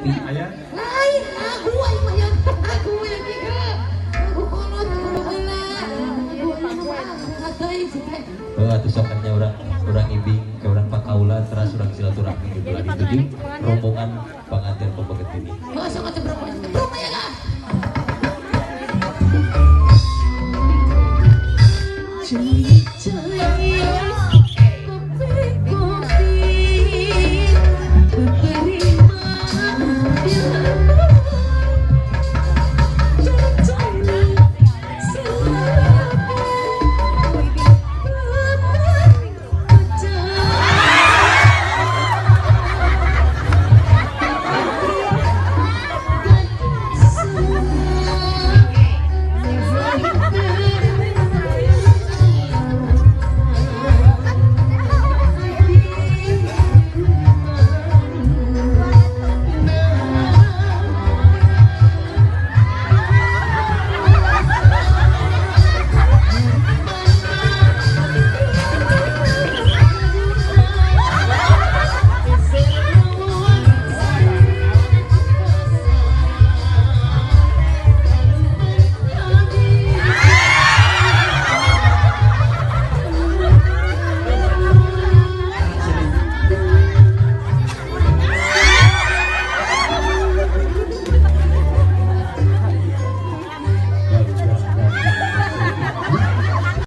Kopi Aya. Lain lagu aing mah ya. Lagu yang ieu. Lagu kolot kudu heula. Lagu anu mah teuing sih teh. Oh, atuh sok nya urang urang ibing ke urang pakaulan, terus urang silaturahmi gitu lagi. Jadi rombongan pengantin.